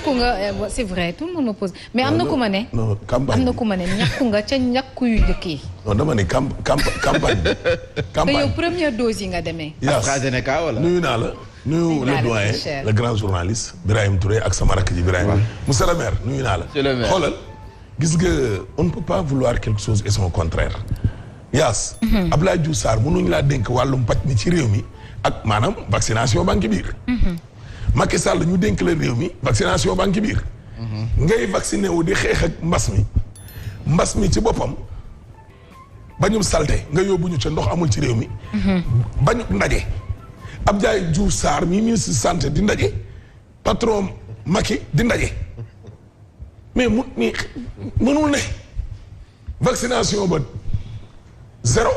ñàkku nga c'est vrai tout le monde me pose mais am na ku ma ne. non campagne am na ku ma ne ñàkku nga ca ñàkku yu njëkk yi. non dama ne campagne bi. te yow première dose yi nga demee. AstraZeneca wala. nuyu naa la. nuyu le doyen le grand journaliste Birahim Touré ak sama rakk ji Birahim. monsieur le maire nuyu naa la. xoolal gis nga on ne peut pas vouloir quelque chose et son contraire. Yaas. Abdoulaye Diouf Sarr mënuñ laa dénk wàllum paj mi ci réew mi ak maanaam vaccination baa ngi ci biir. Macky Sall ñu dénk la réew mi vaccination baa ngi ci biir. ngay vacciné wu di xeex ak mbas mi ci boppam bañum salte nga yóbbu ñu ca ndox amul ci réew mi. bañu ndaje. Abdoulaye Diouf Sarr mi ministre santé di ndaje patron Macky di ndaje mais mënul ne vaccination ba zéro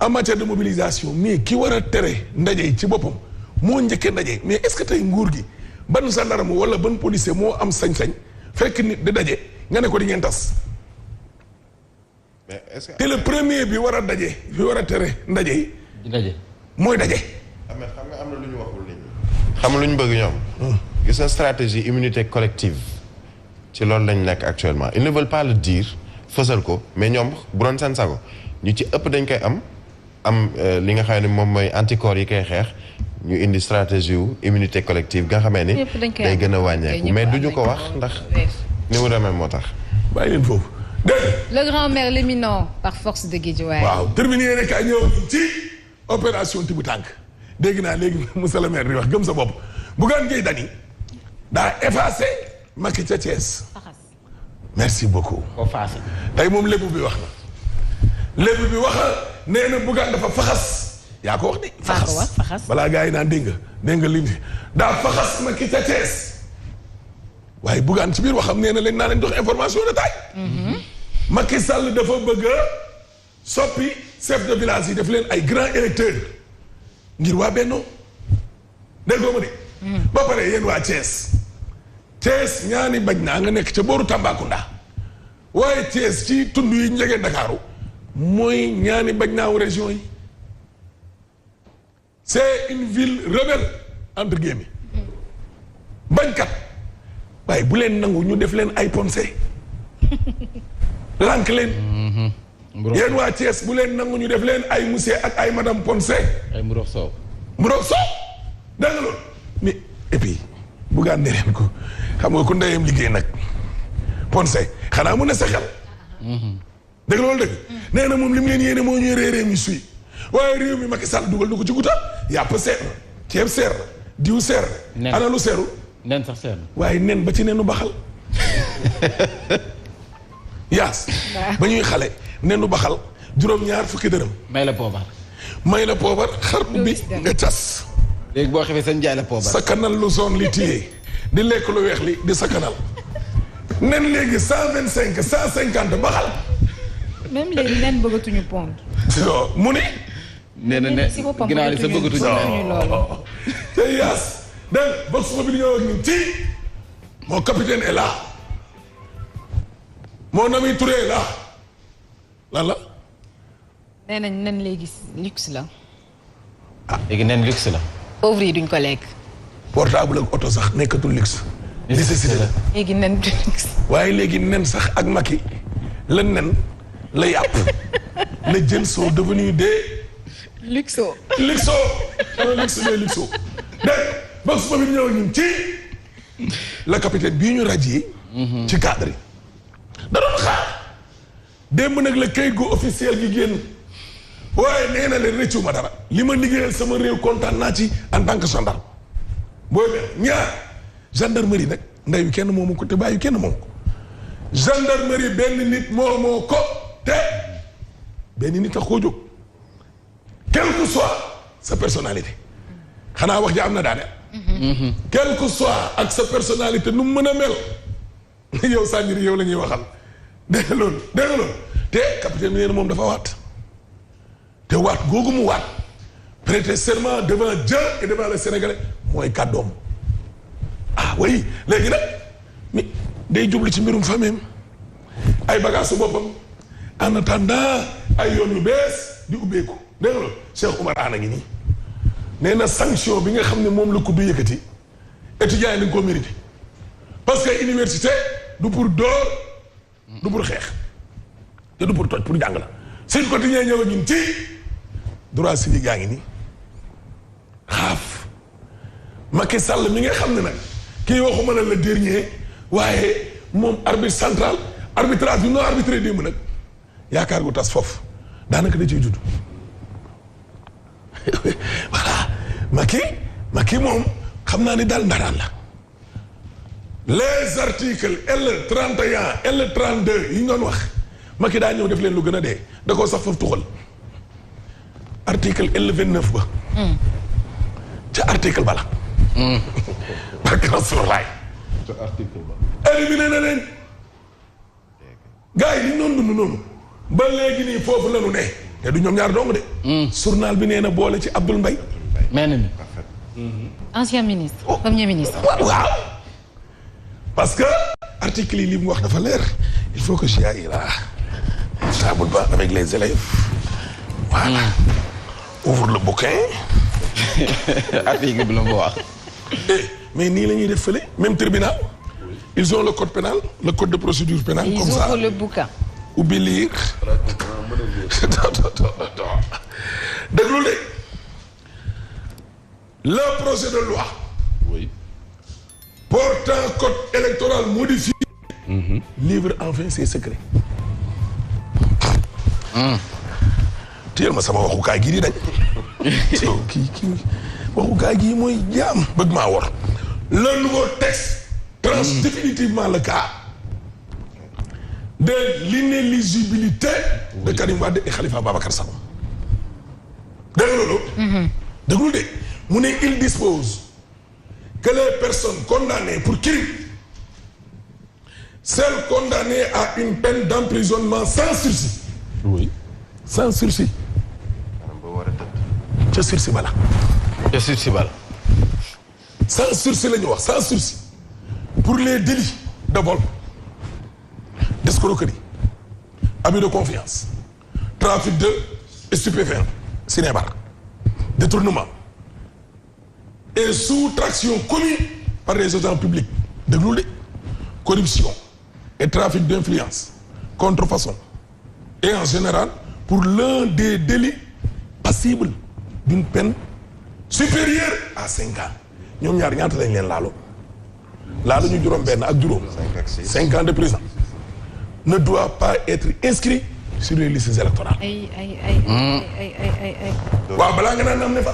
en matière de mobilisation mais ki war a tere ndaje yi ci boppam moo njëkkee ndaje mais est-ce que tey nguur gi ban gendarme wala ban policier moo am sañ-sañ fekk nit di daje nga ne ko di ngeen tas. mais est-ce que te le premier bi war a daje bi war a tere ndaje yi. di daje mooy daje. xam nga am na lu ñu waxul nit ñi. xam nga lu ñu bëgg ñoom. gis nga stratégie immunité collective ci loolu lañ nekk actuellement ils ne veulent pas le dire fësal ko mais ñoom bu doon seen sago ñu ci ëpp dañ koy am li nga xam ne moom mooy anticorps yi koy xeex ñu indi stratégie wu immunité collective nga xamee ni day gën a wàññeeku mais duñu ko wax ndax ni mu demee moo tax. bàyyi leen foofu dégg le grand-mère l'éminent par force de Guédiawaye. waaw terminé rek a ñëw ci opération tibu tànk dégg naa léegi monsieur le maire di wax gëm sa bopp Bougane Gueye Dany daa effacé Macky ca Thiès. merci beaucoup. tey moom lébu bi wax na lébu bi wax nee na Bougane dafa faxas yaa ko wax de. faxas balaa gars yi naan dégg nga lim daa faxas Macky ca Thiès waaye Bougane ci biir waxam nee na leen naa leen jox information de taille. Macky Sall dafa bëgg a soppi chef de village yi def leen ay grands électeurs ngir waa Benno déggoo ma de. ba pare yéen waa Thiès ñaani bañ naa nga nekk ca booru Tambacounda waaye Thiès ci tund yi njege Ndakaaru mooy ñaani bañ naaw région yi c'est une ville rebelle entre guillemets bañkat waaye bu leen nangu ñu def leen ay ponce lànk leen yéen waa Thiès bu leen nangu ñu def leen ay monsieur ak ay madame ponce ay Mburoog Sow dégg nga loolu mais et puis Bougane ne leen ko xam nga ku ndeyam liggéey nag ponce xanaa mu ne sa xel dëgg loolu dëgg nee na moom li mu leen yéene moo ñuy réeréew mi suy waaye réew mi Macky Sall dugal na ko ci guta yàpp seer na ceeb seer na diw seer na ana lu seerul nen sax seer na waaye nen ba ci nenu baxal yaas ba ñuy xale nenu baxal juróom-ñaar fukki dërëm may la poobar xar bi nga cas léegi boo xefee seen jaay la poobar sa kanal lu zone li téye di lekk lu weex li di sa kanal nen léegi 125 150 baxal même léegi nen bëggatuñu pont. mu ni nee na ne ginnaaw li sa bëggatuñu loolu. te yaas dégg box bi ñëw ak ñun ci mon capitaine est là mon ami Touré est là lan la. nee nañ nen léegi luxe la. léegi nen luxe la. pauvre yi duñ ko lekk. portable ak oto sax nekkatul luxe. nécessité la léegi nen du luxe. waaye léegi nen sax ak Macky la nen la yàpp la jën sont devenus des. luxo. luxo dégg box bi ñëw ñun ci la capitaine bii ñu radié. ci cadre yi. da doon xaar démb nag la kayit gu officiel gi génn waaye nee na leen rëccu ma dara li ma liggéeyal sama réew kontaan naa ci en tant que gendarme booy benn ñaar gendarmerie nag ndeyu kenn moomu ko te bàyyi kenn moom ko gendarmerie benn nit moomoo ko te benn nit a koo jóg quel que soit sa personnalité xanaa wax ja am na daane quel que soit ak sa personnalité nu mu mën a mel yow Sanjiri yow la ñuy waxal dégg nga loolu te capitaine bi nee na moom dafa waat te waat googu mu waat prêter serment devant Dieu et devant les Sénégalais mooy kàddoom oui léegi nag mi day jublu ci mbirum famille ay bagages su boppam en attendant ay yoon yu bees di ubbeeku dégg nga loolu Cheikh Oumar Anne ngi nii nee na sanction bi nga xam ne moom la ko du yëkkati étudiants yi dañ koo mérité parce que université du pour dóor du pour xeex te du pour toj pour jàng la Sud Quotidien ñëw ñun ci droit civique gaa ngi nii xaaf Macky Sall mi nga xam ne nag kii waxuma la le dernier waaye moom arbitre central arbitrage bi noo arbitré démb nag yaakaar gu tas foofu daanaka da ciy judd voilà Macky moom xam naa ni daal ndaraan la les articles L31 L32 yi ñu doon wax Macky daa ñëw def leen lu gën a dee da koo sax foofu tuxal article L29 ba ca article bala barke Rasulullaay ca article ba éliminé na leen gars yi li noonu dund noonu ba léegi nii foofu la ñu ne te du ñoom ñaar dong de journal bi nee na boole ci Abdoul Mbaye ancien ministre premier ministre waaw parce que article yi li mu wax dafa leer il faut que j'y aille là table ba avec les élèves voilà ouvre le bouquin article bi la mu wax mais nii la ñuy def fële même tribunal ils ont le code pénal le code de procédure pénale ils comme ça ouvrent le bouquin ubbi lire déglu de le projet de loi portant code électoral modifié livre enfin ses secrets téyel ma sama waxukaay gii di dañ kii waxukaay gii mooy jaam bëgg maa war le nouveau texte tranche définitivement le cas de l'inéligibilité de Karim Wade et Khalifa Babacar Sall dégg loolu déglu de mu ne il dispose que les personnes condamnées pour crime, celles condamnées à une peine d'emprisonnement sans sursis. Oui. Sans sursis. ca sursis bala. ca sursis bala. sans sursis la ñu wax sans sursis pour les délits de vol, d'escroquerie, abus de confiance, trafic de stupéfiants, cinébar, détournement. Et sous-traction commis par les agents publics de corruption et trafic d'influence, contrefaçon et en général pour l'un des délits passibles d'une peine supérieure à 5 ans. ñoom ñaar ñaata lañ leen laalo ñu juróom benn ak juróom 5 ans de prison ne doit pas être inscrit sur les listes électorales. waaw balaa nga naan am ne fa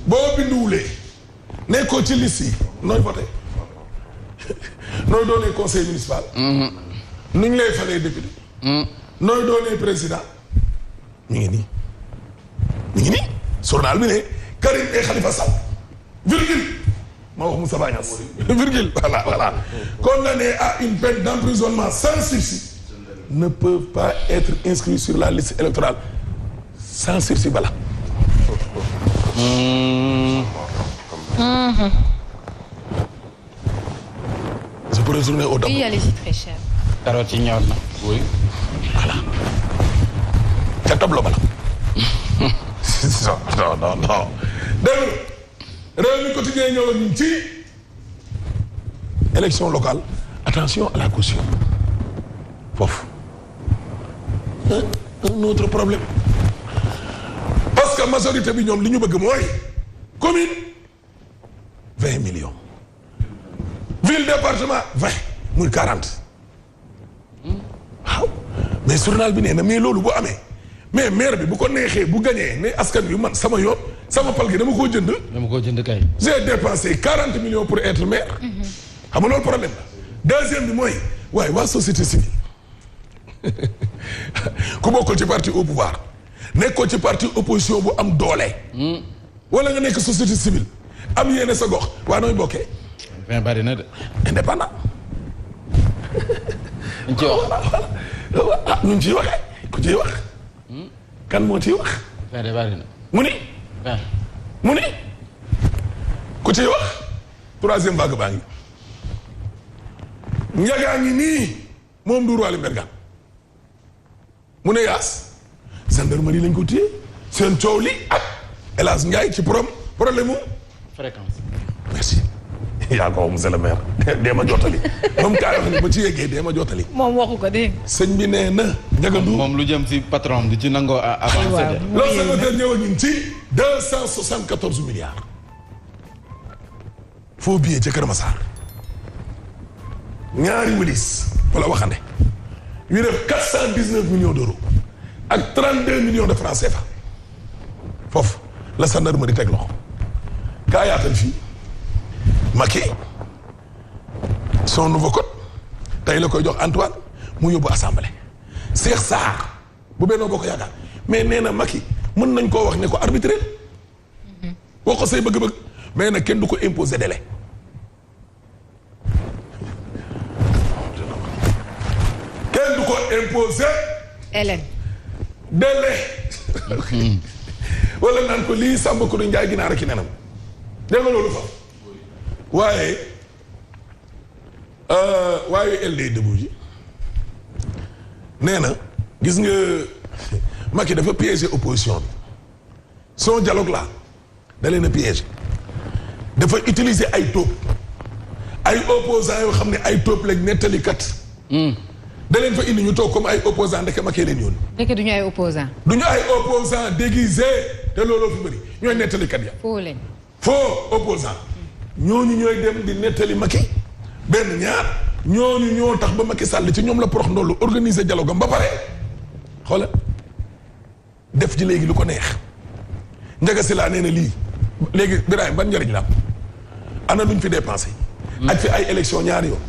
boo binduwulee nekkoo ci liste yi nooy voté nooy doonee conseil municipal nu ñu lay falee député nooy doonee président ñu ngi nii journal bi ne Karim et Khalifa Sall virgule ma wax Moussa Bagnas virgule voilà condamnés à une peine d'emprisonnement sans sursis ne peuvent pas être inscrits sur la liste électorale sans sursis bala je peux retourner au tableau. Oui, allez-y, très cher. carotte yi ñor na. oui. voilà ca tableau bala. non. dégg nga Rewmi Quotidien ñëw nañu ci élection locale attention à la caution foofu un autre problème parce que majorité bi ñoom li ñu bëgg mooy commune 20 millions ville département 20 muy 40 waaw mais journal bi nee na mais loolu bu amee mais maire bi bu ko neexee bu gañee ne askan wi man sama yoon sama pal gi dama koo jënd kay j'ai dépensé 40 millions pour être maire xam nga loolu problème la deuxième bi mooy waaye waa société civile ku bokkul ci parti au pouvoir nekkoo ci parti opposition bu am doole wala nga nekk société civile am yéene sa gox waa nooy bokkee fin bari na de indépendant ñu ci wax ñu ciy waxee ku ciy wax kan moo ciy wax fin de bari na mu ni ku ciy wax troisième vague baa ngi njagaa ngi nii moom du Waly Mbergane mu ne yaas gendarmerie lañ ko téye seen coow li ak El Hadj Ndiaye ci problème mu fréquence merci yaa ko wax monsieur le maire dee ma jottali moom kaay wax ni ba ci yeggee dee ma jottali. moom waxu ko dégg sëñ bi nee na. njagandu moom lu jëm si patron di ci nangoo avancé de. l'observateur ñëw ak ñun ci 274 milliards. faux billet ca Kër Massar. ñaari wëlis wala waxande. yu def 419 millions d'euros. ak 32 millions de francs CFA. foofu la gendarmerie teg loxo. kaa yaatal fii. Macky son nouveau code tey la koy jox Antoine mu yóbbu assemblée Cheikh Sarr bu Benno Bokk Yaakaar mais nee na Macky mën nañ koo wax ne ko arbitré wax ko say bëgg-bëgg mais nag kenn du ko imposer délai kenn du ko imposer Hélène délai wala naan ko lii Samba Kodo Njaay ginaar ki nenam dégg nga loolu fa waaye LD Debout ji nee na gis nga Macky dafa piéger opposition bi son dialogue là da leen a piéger dafa utiliser ay tóob ay opposants yoo xam ne ay tóob lañ nettalikat da leen fa indi ñu toog comme ay opposants ndeke Macky leen yoon ndeke du ñu ay opposants du ñu ay opposants déguisés te looloo fi bëri ñooy nettalikat ya foo leen faux opposants ñooñu ñooy dem di nettali Macky benn ñaar ñooñu ñoo tax ba Macky Sall ci ñoom la porox ndollu organiser dialogue am ba pare xoola def ci léegi lu ko neex Ndiaga Sylla nee na lii léegi Birahim ban njëriñ la ana luñ fi dépensé ak fi ay élection ñaari yoon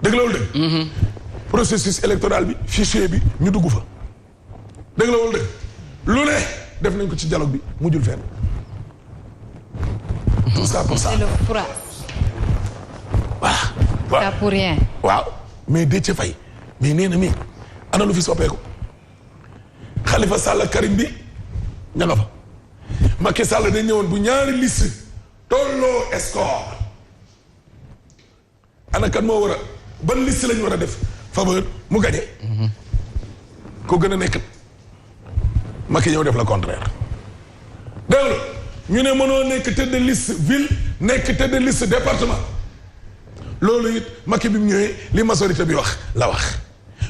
dëgg loolu dëgg processus électoral bi fichier bi ñu dugg fa dëgg loolu dëgg lu ne def nañ ko ci dialogue bi mujjul fenn tout ça pour ça c'est le froid voilà ça pour rien waaw mais Déthié Faye mais nee na mi ana lu fi soppeeku Khalifa Sall ak Karim bi ña nga fa Macky Sall dañ ñëwoon bu ñaari liste tolloo score ana kan moo war a ban liste lañ war a def faveur mu gañe ko gën a nekk Macky ñëw def la contraire dégg nga ñu ne mënoo nekk tête de liste ville nekk tête de liste département loolu it Macky bi mu ñëwee li majorité bi wax la wax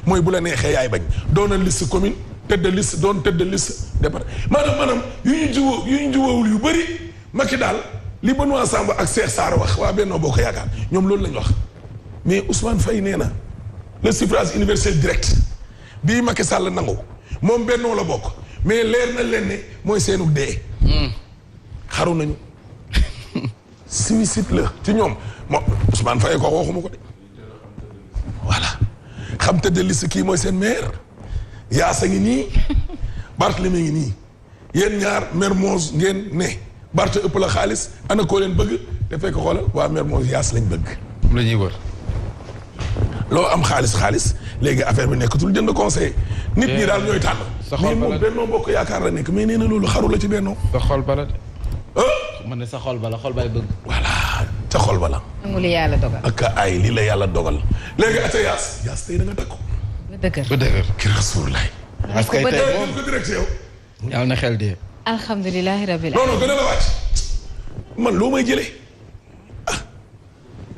mooy bu la neexee yaay bañ doon na liste commune tête de liste doon tête de liste département maanaam yu ñu juwawul yu bëri Macky daal li Benoît Sambou ak Cheikh Sarr wax waa Benno Bokk Yaakaar ñoom loolu lañ wax mais Ousmane Faye nee na le suffrage universel direct bii Macky Sall nangu moom Benno la bokk mais leer na leen ne mooy seenu dee xaru nañu suicide la ci ñoom moom Ousmane Faye ko waxuma ko de voilà xam te de liste kii mooy seen maire Yaasa ngi nii Barthélemy ngi nii yéen ñaar Mermoz ngeen ne Barth ëpp la xaalis ana koo leen bëgg te fekk xoolal waa Mermoz Yaas lañ bëgg la ñuy wër loo am xaalis léegi affaire bi nekkatul jënd conseil nit ñi daal ñooy tànn mais moom Benno Bokk Yaakaar la nekk mais nee na loolu xaru la ci Benno sa xol bala de man ne sa xol bala xol bay bëgg voilà ca xol bala nangu li yàlla dogal ak ay lii la yàlla dogal léegi ata Yaas tey da nga takku ba dëgër ba dëgër ki Rasulullah parce que tey moom ko direct yow yàlla na xel dee alhamdulilahi rabbil non non gën a la wàcc man loo may jëlee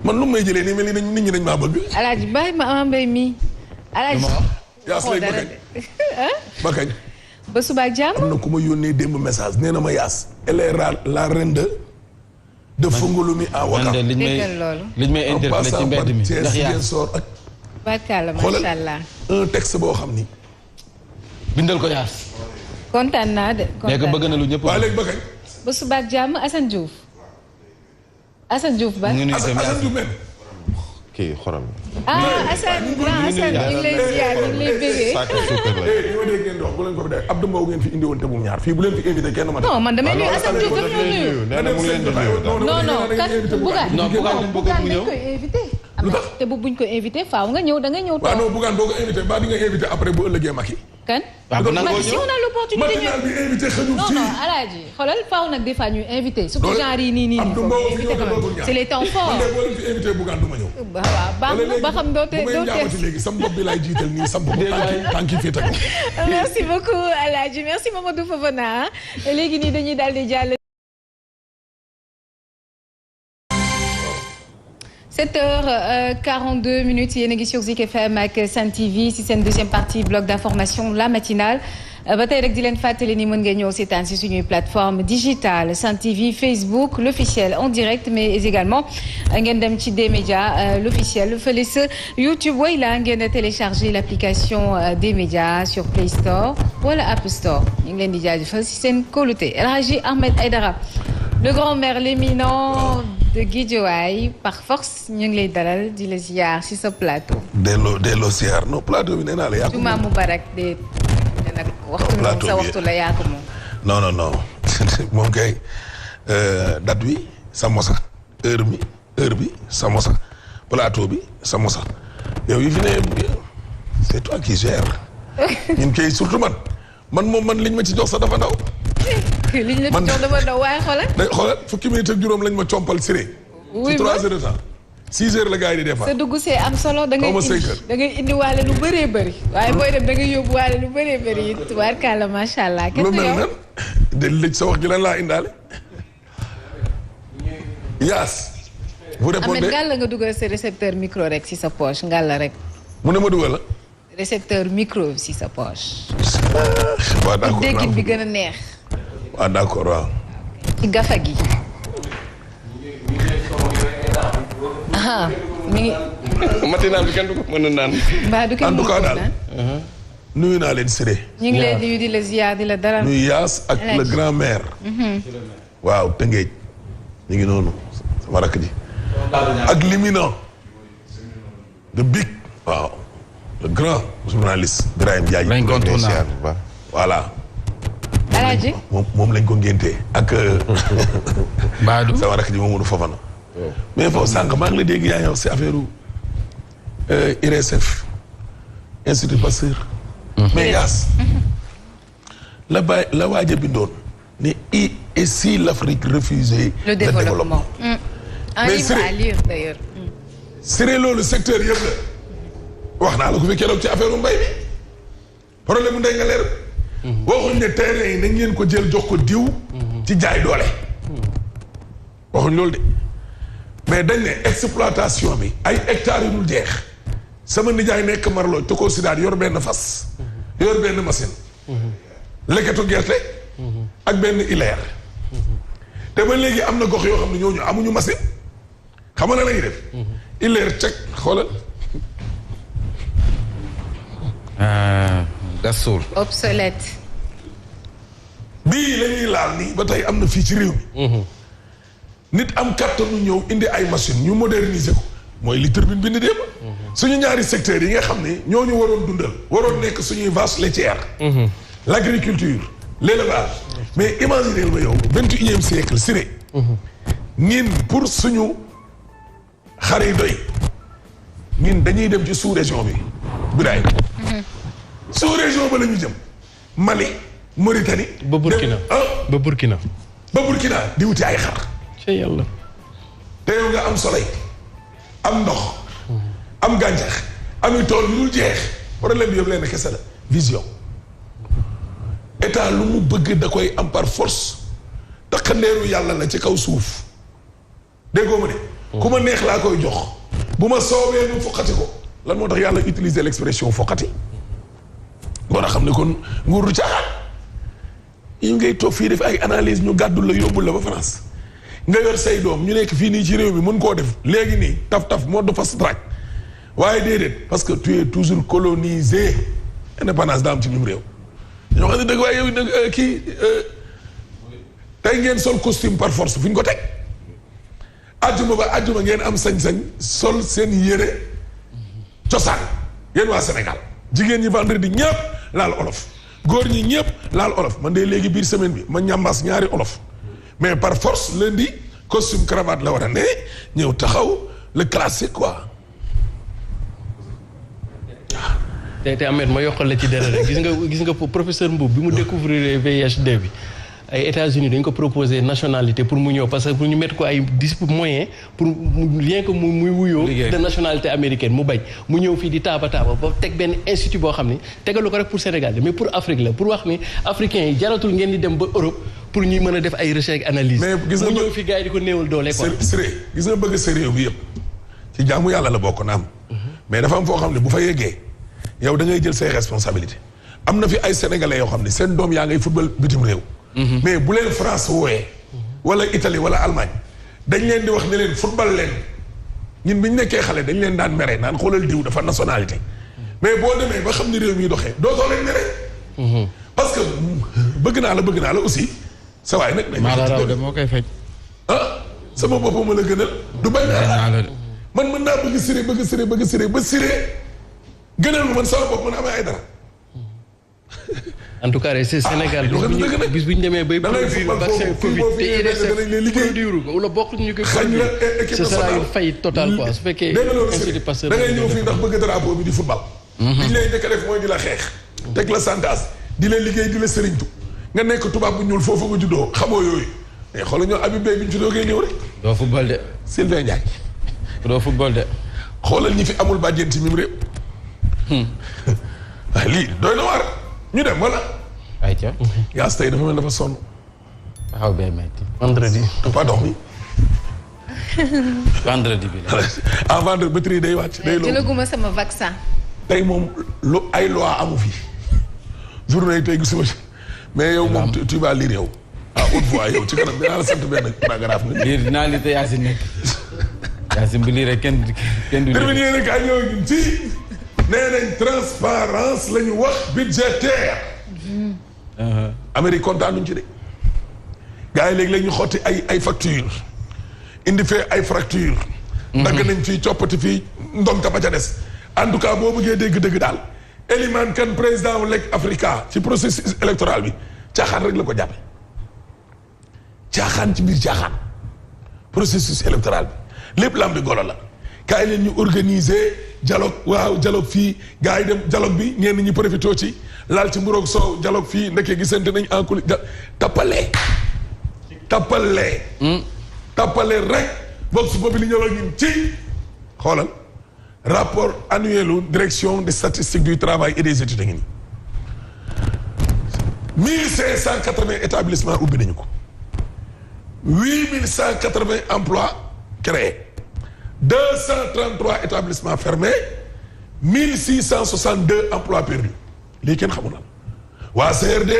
man lu may jëlee nii mel ni nit ñi dañ maa bëgg alaaji bàyyi ma ama mbay mi alaaji Yaas lay dara ba kañ ba suba ak jàmm am na ku ma yónnee démb message nee na ma Yaas elle est la reine de Fongolumi à Ouakam déggal loolu liñ may interpellé ci mbedd mi ndax yaa soor ak barkalla macha allah un texte boo xam ni bindal ko Yaas kontaan naa de nekk bëgg na lu ñëpp waa léegi ba kañ ba suba ak jàmm Assane Diouf ba ñu nuyu Assane Diouf men kii xorom. Assane grand Assane ñu ngi lay ziar ñu ngi lay bégee saako suukar la. ñoo dégg ngeen di wax bu leen ko fi def Abdou Mbow ngeen fi indi woon te bu ñaar fii bu leen fi invité kenn ma non man damay nuyu Assane Diouf daf ñoo nuyu nee na mu ngi leen di nuyu. non kat Bougane non Bougane mu bëgg mu ñëw dañ koy invité lu tax te bu buñ ko invité faaw nga ñëw da nga ñëw waaw toog non Bougane boo ko invité ba di nga invité après bu ëllëgee Macky kan waaw bu nangoo si ñëw on a l'opportunité ñëw matinal bi invité xëjul non fii non alaaji xoolal faaw nag des fois ñuy invité surtout genre yi nii Abdou Mbow fi invité ñëw quand te même c'est les temps forts man de boo leen fi invité Bougane du ma ñëw waaw baax na ba xam doo bu may teel ñaawati léegi sam bopp bi laay jiital nii sam bopp tànki fii teg merci beaucoup alaaji merci Mamadou Fofana léegi nii dañuy daal di jàll 7h42 yéen a ngi sur Zik FM ak Sen TV si seen deuxième partie bloc d'information la matinale ba tey rek di leen fàttali ni mën ngeen ñëw seetaan si suñuy plateforme digitale Sen TV Facebook l'officiel en direct mais également ngeen dem ci D-Média l'officiel fële sa YouTube way la ngeen télécharger l'application D-Média sur Play Store wala App Store ñu ngi leen di jaajëfal si seen kóolute El Hadji Ahmed Aïdara le grand-maire l'éminent de Guédiawaye par force ñu ngi lay dalal di la ziar si sa plateau. delloo ziar non plateau bi nee naa la yaa ko moom. Juma Mubarak de nag waxtu bi moom sa waxtu la yaa ko moom. non moom kay date bi sa mosa heure bi sa mosa plateau bi sa mosa yow yi fi ne c'est toi qui gères ñun kay surtout man liñ ma ci jox sax dafa ndaw. liñ la ci jox dafa ndaw waaye xoolal. fukki minutes ak juróom lañ ma compal siré. oui ci 3 heures de temps 6 heures la gars yi di départ. sa dugg see am solo da ngay indi waale lu bëree bëri. waaye booy dem da ngay yóbbu waale lu bëree bëri it tubaarkàlla macha allah. lu mel nan de lëj sa wax ji lan laa indaale. Yaas. vous répondez Ahmed ngàll nga dugal sa récepteur micro rek si sa poche ngàll rek. mu ne ma dugal la. récepteur micro si sa poche. waaw d'accord déggin bi gën a neex. waaw d'accord waaw. ci gafa gi. mi ngi. matinal bi kenn du ko mën a naan. mbaa du kenn en tout cas daal. naan. nuyu naa leen Siré. ñu ngi leen nuyu di la ziar di la dalal. nuyu Yaas ak le grand maire. waaw Tëngéej. ñu ngi noonu sama rakk ji. ak l'éminent. de big. waaw le grand journaliste Birahim Ndiaye. l'incontournable voilà. Alaaji. moom lañ ko ngéntee ak. Badou sama rakk ji Mamadou Fofana. mais foofu sànq maa ngi la dégg yaa ngi wax si affaire IRSF Institut Pasteur. mais Yaas. la waaj a bindoon ne et si l'Afrique refusait le développement. Un mais livre à lire d'ailleurs. Siré loolu secteur yëpp la. wax naa la ko fi keroog ci affaire mbay bi problème mu ndey nga leer. waxuñ ne terrain yi nañ ngeen ko jël jox ko diw. ci jaay doole. waxuñ loolu de mais dañ ne exploitation bi ay hectares yu dul jeex sama nijaay nekk Marlo te ko si daal yor benn fas. yor benn machine. leketu gerte. ak benn ileer. te ba léegi am na gox yoo xam ne ñooñu amuñu machine. xam nga la ñuy def. ileer cek xoolal. gasul. obsolète. bii la ñuy laal nii ba tey am na fii ci réew mi. nit am kattanu ñëw indi ay machine ñu moderniser ko mooy li turbine bi ni démb. suñu ñaari secteurs yi nga xam ne ñooñu waroon dundal. waroon nekk suñuy vache laitière. l'agriculture l'élevage. mais imaginez ma yow 21e siècle Siré. ñin pour suñu xar yi doy. ñin dañuy dem ci sous région bi. Birahim. sous région ba la ñu jëm. Mali Mauritanie. ba Burkina ba Burkina. ba Burkina di wuti ay xar. ci yàlla. te yow nga am soleil. am ndox. am gàncax. am tool yu dul jeex. problème bi yëpp leen kese la vision. état lu mu bëgg da koy am par force. taxandeeru yàlla la ci kaw suuf. déggoo ma de. ku ma neex laa koy jox. bu ma soobee mu foqati ko. lan moo tax yàlla utiliser l'expression foqati. war a xam ne kon nguur du caaxaan. yi ngay toog fii def ay analyse ñu gàddul la yóbbul la ba France. nga yor say doom ñu nekk fii nii ci réew mi mën koo def léegi nii taf mode fast track waaye déedéet parce que tu es toujours colonisé. indépendance daa am ci ñum réew. ñoo xam ne dëgg waaye yow nag kii tey ngeen sol costume par force fu ñu ko teg. ajjuma ba ajjuma ngeen am sañ-sañ sol seen yére cosaan yéen waa Sénégal jigéen ñi vendredi ñëpp laal olof góor ñi ñëpp laal olof man de léegi biir semaine bi ma ñambaas ñaari olof mais par force lundi costume cravate la war a ne ñëw taxaw le classique quoi. te Ahmed ma yokkal la ci dara rek gis nga professeur Mboub bi mu découvrir VIH/D bi ay États-Unis dañ ko proposer nationalité pour mu ñëw parce que pour ñu mettre ko ay moyens pour rien que muy wuyoo de nationalité américaine mu bañ mu ñëw fii di taaba ba teg benn institut boo xam ni tegalu ko rek pour Sénégal mais pour Afrique la pour wax ni africains yi jaratul ngeen di dem ba Europe pour ñuy mën a def ay recherche analyse mais gis nga mu ñëw fii gars yi di ko néewal doole quoi. Siré gis nga bëgg sérieux bi yëpp ci jaamu yàlla la bokk na am. mais dafa am foo xam ne bu fa yeggee yow da ngay jël say responsabilité am na fi ay sénégalais yoo xam ne seen doom yaa ngay football bitim réew. mais bu leen France wooyee. wala Italie wala Allemagne dañ leen di wax ne leen football leen ñun bi ñu nekkee xale dañ leen daan mere naan xoolal diw dafa nationalité. mais boo demee ba xam ni réew mi doxee dootoo leen mere. parce que bëgg naa la aussi sa waay nag. maa la raw de moo koy faj. ah sama boppam ma la gënal. du bañ naa la man mën naa bëgg siré ba siré gënal ma man sama bopp mën a amee ay dara. en tout cas c'est Sénégal bis bu ñu demee bay produire vaccin Covid te INSF produire ko wala bokk ñu koy produire ce sera une faillite totale quoi su fekkee Institut Pasteur da ngay ñëw fii ndax bëgg drapeau bi di football. li ñu lay njëkk a def mooy di la xeex. teg la santas di la liggéey di la sëriñtu nga nekk tubaab bu ñuul foofu nga juddoo xamoo yooyu mais xoolal ñoo Habib Beye bi ñu juddoo koy ñëw rek. doo football de. Sylvain Ndiaye. doo football de. xoolal ñi fi amul bàjjen ci mim réew. waaye lii doy na waar ñu dem wala. ayca. yaas tey dafa mel dafa sonn. taxaw bee metti. vendredi. pas dox mi. vendredi bi la. en vendredi batterie day wàcc. day loolu jëlaguma sama vaccin. tey moom lu ay loi amu fi. journée yi tey gisuma ci mais yow moom tu vas lire yow. ah haute voix yow ci kanam dinaa la sant benn paragraphe nga. lire dinaa lire te Yacine nekk. Yacine bu lire kenn du. terminé rek ay ñëw ñun ci. nee nañ transparence la ñu wax budgétaire. Amérique kontaan nuñ ci de. gars yi léegi-léegi ñu xotti ay facture indi fee ay fracture dagg nañ fii coppati fii ndonta ba ca des. en tout cas boo bëggee dégg-dëgg daal. Eliman Kane président wu Leg Africa ci processus électoral bi caaxaan rek la ko jàppe caaxaan ci biir caaxaan processus électoral bi lépp lam bi golo la kaay leen ñu organiser dialogue waaw dialogue fii gars yi dem dialogue bi ñenn ñi profité ci laal ci mburoog soow dialogue fii ndeke gisante nañ en coulisse tappalee rek boog su boobu li ñëw ñun ci xoolal rapport annuel direction des statistiques du travail et des études a ngi nii 1580 établissements ubbi nañu ko 8180 emplois créés 233 établissements fermés 1662 emplois perdus lii kenn xamul na waa CRD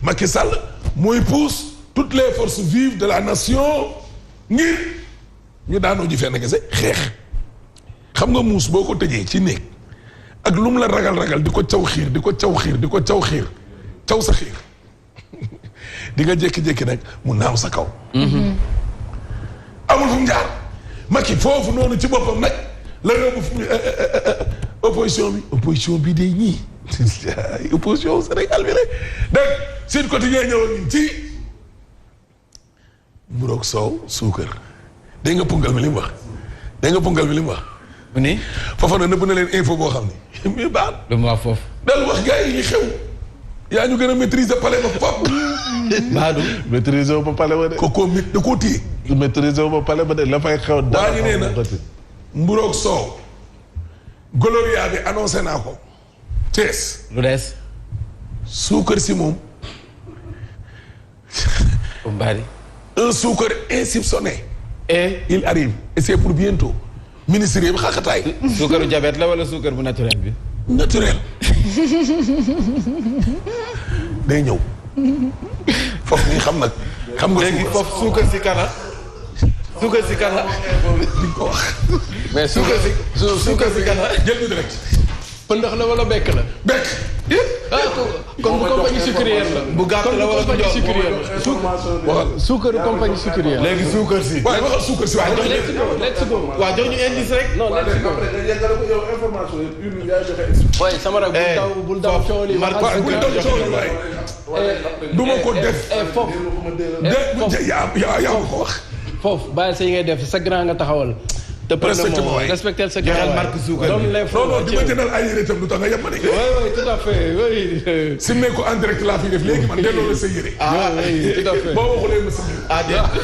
Macky Sall mooy pousse toutes les forces vives de la nation ngir ñu daanoo ji fenn kese xeex xam nga muus boo ko tëjee ci néeg ak lu mu la ragal di ko caw xiir caw sa xiir di nga jékki-jékki nag mu naaw sa kaw. amul fu mu jaar Macky foofu noonu ci boppam nag la yóbbu opposition bi day ñii opposition Sénégal bi rek donc Sud Quotidien ñëwoon ci mburoog soow suukar dégg nga pungal mi li mu wax mu ni foofa na nëbb na leen info boo xam ni muy baax. lu mu wax foofu. dal wax gars yi li xew. yaa ñu gën a maîtriser palais ba fop. Baadu. maîtriser wu ba palais ba de. kooku da koo téye. maîtriser wu ba palais ba de la fay xew. waa ñu nee na mburoog soow. Gloria bi annoncé naa ko. Thiès. lu des. suukar si moom. bari. un suukar insoupçonné. et il arrive et c'est pour bientôt. ministre yi xaqataay. suukaru diabète la wala suukar bu naturel bi. naturel. day ñëw. foofu nii xam nag. xam nga léegi foofu suukar si kana. suukar si kana. di ko wax. mais suukar si kana. jël ñu direct. pëndax la wala bekk la. bekk. ah comme compagnie sucrière la. bu gàtt la wala bu compagnie sucrière la. waxal suukaru compagnie sucrière. léegi suukar si. waaye waxal suukar si waaye. let's go. waaw jox ñu indice rek. non let's go. waaye sama rak bul daw coow li. waaye bul daw coow li waaye. du ma ko def. foofu. yaa ma ko wax. foofu bàyyi sa yi ngay def sa grand nga taxawal. te respecté ma waay respecté sa grand marque suukar doon lay non non di ma jëndal ay yére itam lu tax nga yem ma de. oui tout à fait oui. si ne ko en direct laa fi def léegi man delloo la sa yére. ah oui tout à fait. boo waxulee ma sa yére. ah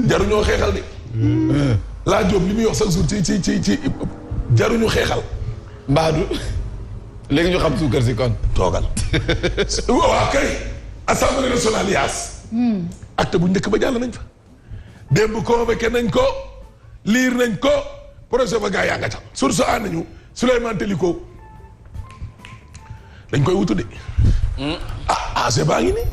jaruñoo xeexal de. laa Jóob li muy wax chaque jour ci jaruñu xeexal. Baadu. léegi ñu xam suukar si kon. toogal. waaw kay. assemblée nationale yaas. acte bu njëkk ba jàll nañ fa démb convoqué nañ ko liir nañ ko projet ba gaa yaa nga ca source a nañu Souleymane Teliko dañ koy wutu de c'est baa ngi nii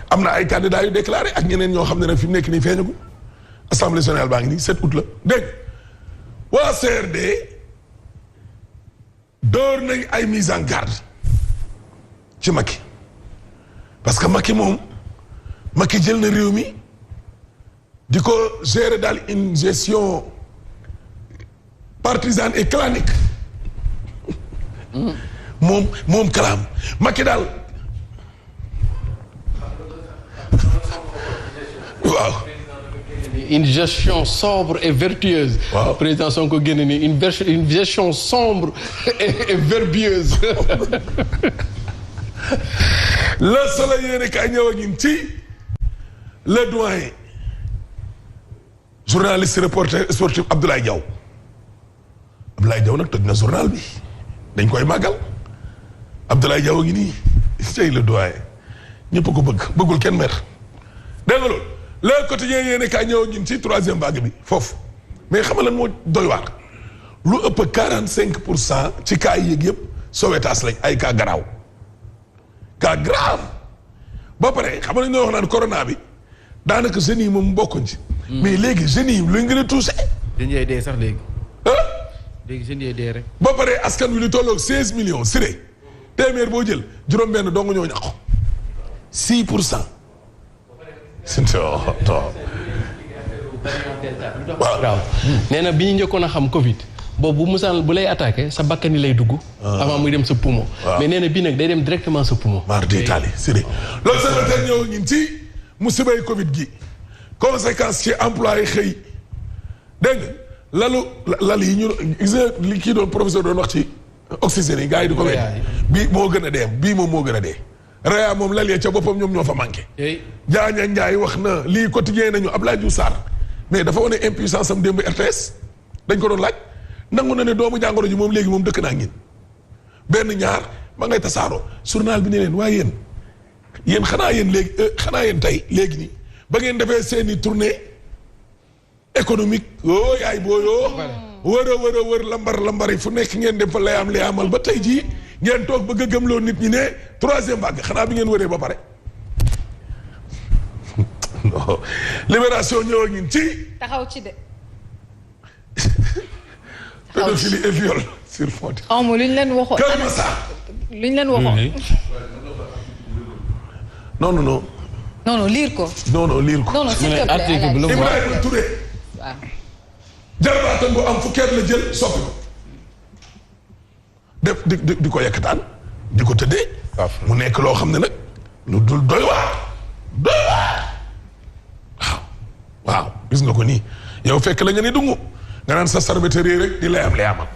am na ay candidats yu déclaré ak ñeneen ñoo xam ne nag fi mu nekk nii feeñagu assemblée nationale baa ngi nii 7 août la dégg waa CRD door nañ ay mise en garde ci Macky parce que Macky jël na réew mi di ko gérer daal une gestion partisane et clanique moom kalaam Macky daal waaw. une gestion sobre et vertueuse. waaw président Sonko génne ni une gestion sombre et vertueuse. Le Soleil yéene kaay ñëw ak ñun ci le doyen journaliste reporter sportif Abdoulaye Diaw nag toj na journal bi dañ koy màggal Abdoulaye Diaw a ngi nii cey le doyen ñëpp ko bëggul kenn mer dégg nga loolu le quotidien yéene kaay ñëw ak ñun ci 3e vague bi foofu mais xam nga lan moo doy waar lu ëpp 45% ci cas yi yëg yëpp Sowétas lañ ay cas garaaw cas grave ba pare xam nga dañoo wax naan corona bi daanaka jeunes yi moom bokkuñ ci. mais léegi jeunes yi luñ gën a touché. jeunes yi dee sax léegi. léegi jeunes yi dee rek. ba pare askan wi lu tolloog 16 millions siré téeméer boo jël juróom-benn dong ñoo ñàkk 6%. waaw nee na bi ñu njëkkoon a xam Covid. boobu bu musaan bu lay attaqué sa bakkani lay dugg. avant muy dem sa poumon. mais nee na bii nag day dem directement sa poumon. mardi Italie siré loolu secrétaire ñëw ñun ci musibay Covid gi conséquence ci emploi yi xëy dégg nga lal yi ñu gis nga li kii doon professeur doon wax ci oxygène yi gars yi di ko wéy bii moo gën a dee bii moom moo gën a dee Raya moom lal ya ca boppam ñoom ñoo fa manqué Jaaña Njaay wax na lii quotidien nañu Abdoulaye Diouf Sarr mais dafa wane impuissance am démb RTS dañ ko doon laaj nangu na ne doomu jàngoro ji moom léegi moom dëkk naa ngeen benn ñaar ma ngay tasaaroo journal bi ne leen waaye yéen xanaa yéen tey léegi nii ba ngeen defee seeni tournée économique yaay booyoo wër lambar yi fu nekk ngeen dem fa layamal ba tey jii ngeen toog bëgg a gëmloo nit ñi ne 3e vague xanaa bi ngeen wëree ba pare non libération ñëw ak ñun ci taxaw ci de pédophilie et viol sur fond lu ñu leen waxoon Kër Massar lu ñu leen waxoon non liir ko liir ko non s'il te plaît article bi Ibrahima Touré waaw jarbaatam bu am fukkeet la jël soppi ko def di ko yekkataan di ko tëddee mu nekk loo xam ne nag lu dul doy waar waaw gis nga ko nii yow fekk la nga ni dungu nga naan sa serviteur rek di layamal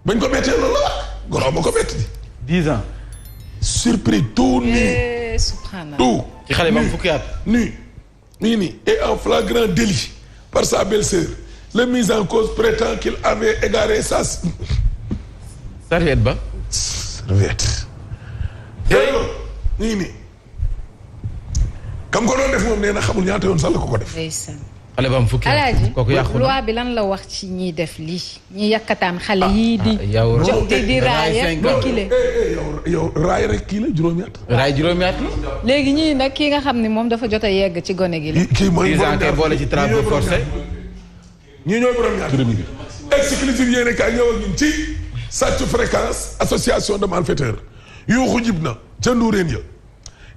bañ ko bettee loolu la goroo ma ko bett di 10 ans surpris tout nu subhanallah tout ci xale ba am fukki at nu nii et en flagrant délit par sa belle-sœur le mis en cause prétend qu'il avait égaré sa serviette ba serviette nii kam ko doon def moom nee na xamul ñaata yoon sax la ko def xale ba am fukki at Alaaji kooku yàqu loi bi lan la wax ci ñiy def lii ñi yakkataan xale yii di raaya ba kile yow raay rek kii la juróomi at léegi ñii nag kii nga xam ne moom dafa jot a yegg ci gone gi la kii mooy boole ci travaux forcés ñii ñooy borom ñaar exclusif yéene kaay ñëw ak ñun ci sàcc fréquence association de malfaiteurs yuuxu jib na ca Ndourène ya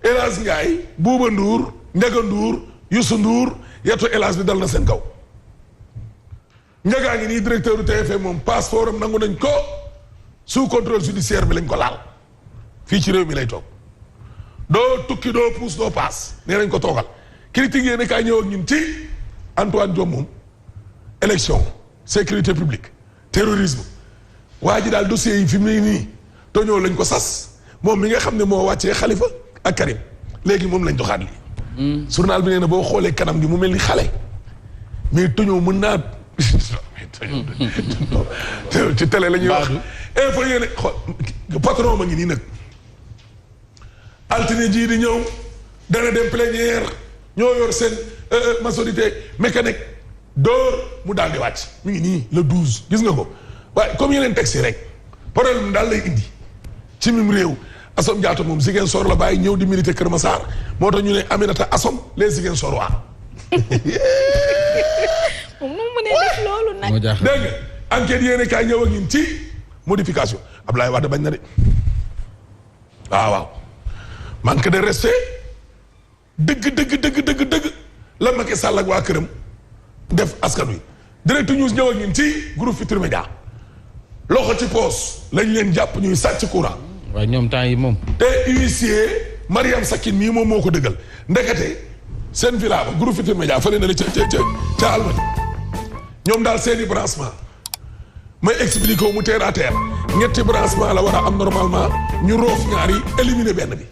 Elhadj Ndiaye Bouba Ndour Ndiaga Ndour Youssou Ndour yetu Elhadj bi dal na seen kaw Ndiaga ngi nii directeur du TFM moom passeport am nangu nañ ko sous contrôle judiciaire bi lañ ko laal fii ci réew mi lay toog doo tukki doo puus doo paas nee nañ ko toogal critique yéene kaay ñëw ak ñun ci Antoine Diome moom élection sécurité publique terrorisme waa ji daal dossier yi fi mu ne nii toñoo lañ ko sas moom mi nga xam ne moo wàccee Khalifa ak Karim léegi moom lañ joxaat li journal bi nee na boo xoolee kanam gi mu mel ni xale mais toñoo mën naa ci télé la ñuy wax info yéene xool patron ma ngi nii nag altine jii di ñëw dana dem plénière ñoo yor seen majorité mécanique door mu daal di wàcc mi ngi nii le 12 gis nga ko waaye comme yeneen texte yi rek problème daal lay indi ci mim réew Assome Diatta moom Ziguinchor la bàyyi ñëw di militer Kër Massar moo tax ñu ne Aminata Assome les Ziguinchor waa moom nu mu mënee def loolu nag. moo jaaxal dégg nga enquête yéene kaay ñëw ak ñun ci modification Abdoulaye Wade bañ na de waaw manque de respect dëgg la Macky Sall ak waa këram def askan wi Direct News ñëw ak ñun ci groupe Futurs Médias loxo ci poos lañ leen jàpp ñuy sàcc courant. waaye ñoom temps yi moom. te huissier Mariam Sakine mii moom moo ko dëggal ndekete seen villa ba groupe Futurs Médias fële na la ca Almadi ñoom daal seeni branchement may expliqué wu mu terre à terre ñetti branchement la war a am normalement ñu roof ñaari éliminer benn bi.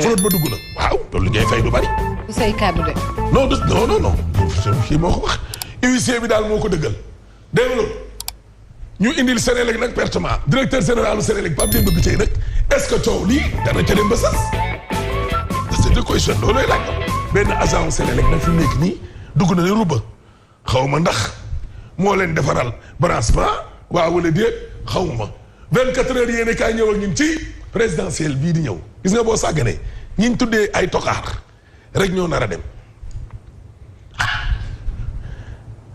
flotte ba dugg na waaw loolu li ngay fay du bari. du say kàddu de. non kii moo ko wax huissier bi daal moo ko dëggal dégg nga ñu indil Sénélec nag pertement directeur général Sénélec Pape Demba Bitèye nag est-ce que coow lii dana ca dem ba sas c'est de question loolooy laaj benn agent Sénélec nag fi mu nekk nii dugg na ne ruba xaw ma ndax moo leen defaral branchement waaw wala déet xaw ma 24 heures yéene kaay ñëw ak ñun ci présidentielle bii di ñëw gis nga boo sàgganee ñi ñu tuddee ay tokaar rek ñoo nar a dem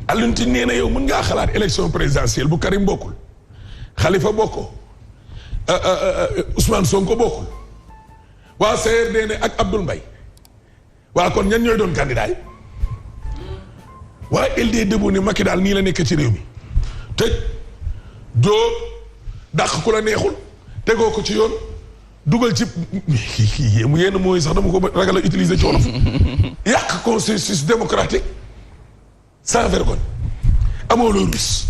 Alioune Tine nee na yow mën ngaa xalaat élection présidentielle bu Karim bokkul Khalifa bokkoo Ousmane Sonko bokkul waa CRD ne ak Abdoul Mbaye waa kon ñan ñooy doon candidat yi waa LD Debout ne Macky daal nii la nekk ci réew mi tëj doo dàq ku la neexul tegoo ko ci yoon dugal ci mu yenn mooy sax dama ko ragal a utiliser ci wolof yàq consensus démocratique sans vergogne amoo loo rus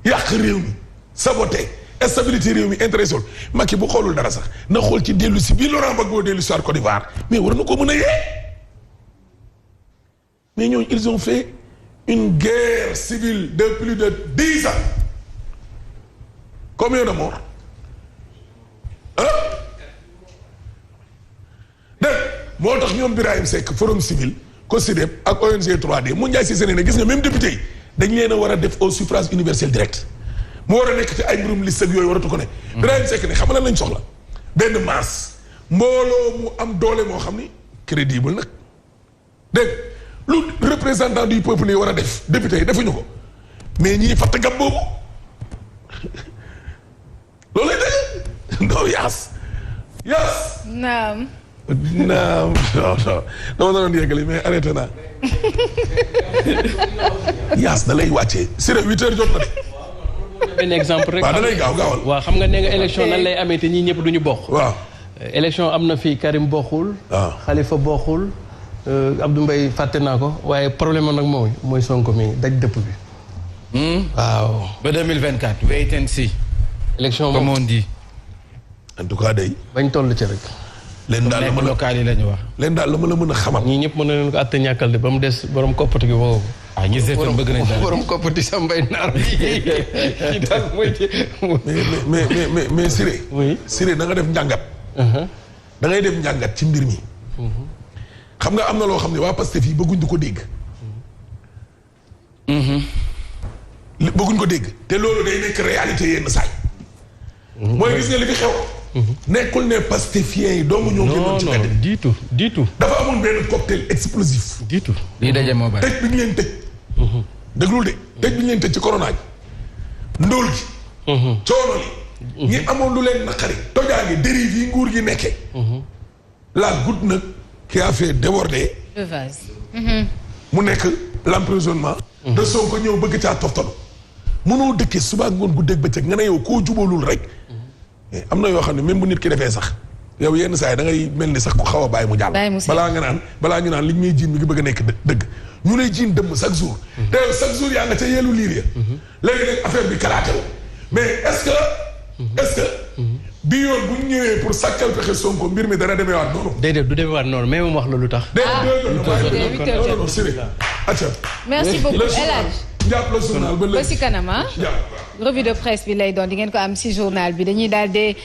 yàq réew mi saboté stabilité réew mi intéressé wul Macky bu xoolul dara sax na xool ci dellu si bii Laurent Gbagbo dellu si Côte d'Ivoire mais war na ko mën a yee mais ñooñu ils ont fait une guerre civile de plus de 10 ans combien de morts dégg moo tax ñoom Birahim Seck Forum Civil COSYDEP ak ONG 3D mu njaay si seen ne gis nga même député yi dañ leen a war a def au suffrage universel direct mu war a nekk ci ay mbirum liste ak yooyu waratu ko ne Birahim Seck ne xam nga lan lañ soxla benn masse mbooloo mu am doole moo xam ni crédible nag dégg lu représentant du peuple yi war a def député yi defuñu ko mais ñii fatt gab boobu loolu lay dégg non yaas naam non dama doon yeggali mais arrêté naa yaas da lay wàccee Siré 8 heures jot na de. benn exemple rek. waaw da lay gaawal. waaw xam nga nee nga élection nan lay amee te ñii ñëpp duñu bokk. waaw. élection am na fii Karim bokkul. waaw Khalifa bokkul. Abdou Mbaye fàtte naa ko waaye problème nag mooy Sonko mi daj dëpp bi. waaw. ba 2024 wait and see. élection comme on dit. en tout cas day. bañ toll ci rek. leen daal la mën a local yi la ñu wax. leen daal la ma la mën a xamal. ñii ñëpp mën na leen ko àtte ñàkkal de ba mu des borom koppati gi woowu. ñi seetam bëgg nañ daal borom koppati sa mbay naar yi daal mooy. mais Siré. oui Siré da nga def njàngat. da ngay def njàngat ci mbir mi. xam nga am na loo xam ne waa Pastef yi bëgguñ di ko dégg. bëgguñ ko dégg. te loolu day nekk réalité yenn saay. mooy gis nga li fi xew. nekkul ne Pastefiens yi doomu ñoo génnoon ci mbedd bi. du tout. dafa amoon benn cocktail explosif. du tout. lii daje moo bari. tëj bi ñu leen tëj. déglul de tëj bi ñu leen tëj ci corona gi. ndóol gi. coono li. ñi amoon lu leen naqari. tojaange dérive yi nguur gi nekkee. la goutte nag qui a fait déborder. le vase. mu nekk l'emprisonnement. de Sonko ñëw bëgg caa toftalu. mënoo dëkkee suba ngoon guddeeg bëccëg nga ne yow koo jubalul rek. am na yoo xam ne même bu nit ki defee sax yow yenn saa yi da ngay mel ni sax ku xaw a bàyyi mu jàll. balaa ñu naan li ñu may jiin mi ngi bëgg a nekk dëgg ñu lay jiin dëmm chaque jour. te yow chaque jour yaa nga ca yeelu liir ya. léegi nag affaire bi kalaate la mais est-ce que bi yoon bu ñu ñëwee pour sàkkal pexe Sonko mbir mi dana demee waat noonu. déedéet du demee waat noonu mais moom wax la lu tax. merci beaucoup El Hadj. njàpp la journal ba léegi ba si kanam revue de presse bi lay doon di ngeen ko am si journal bi dañuy daal di